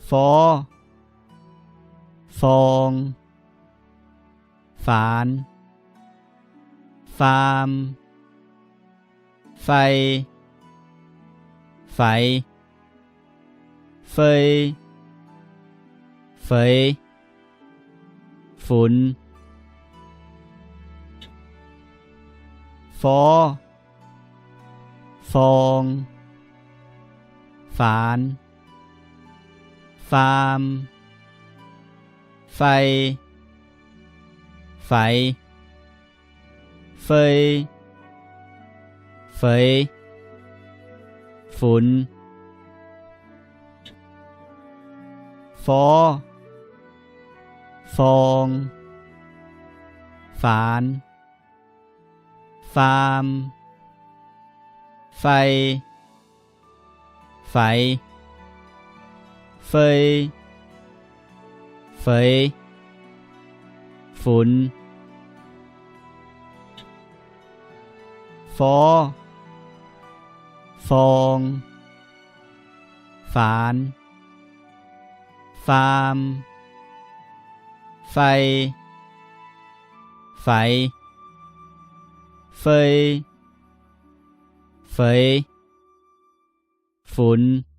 Forv, forng, faanx, faam, fai, faix, fei, feix, funx. Forv, forng, faanx, faam, fai, faix, fei, feix, funx. Forv, forng, faanx, faam, fai, faix, fei, feix, funx. Forv, forng, faanx, faam, fai, faix, fei, feix, funx.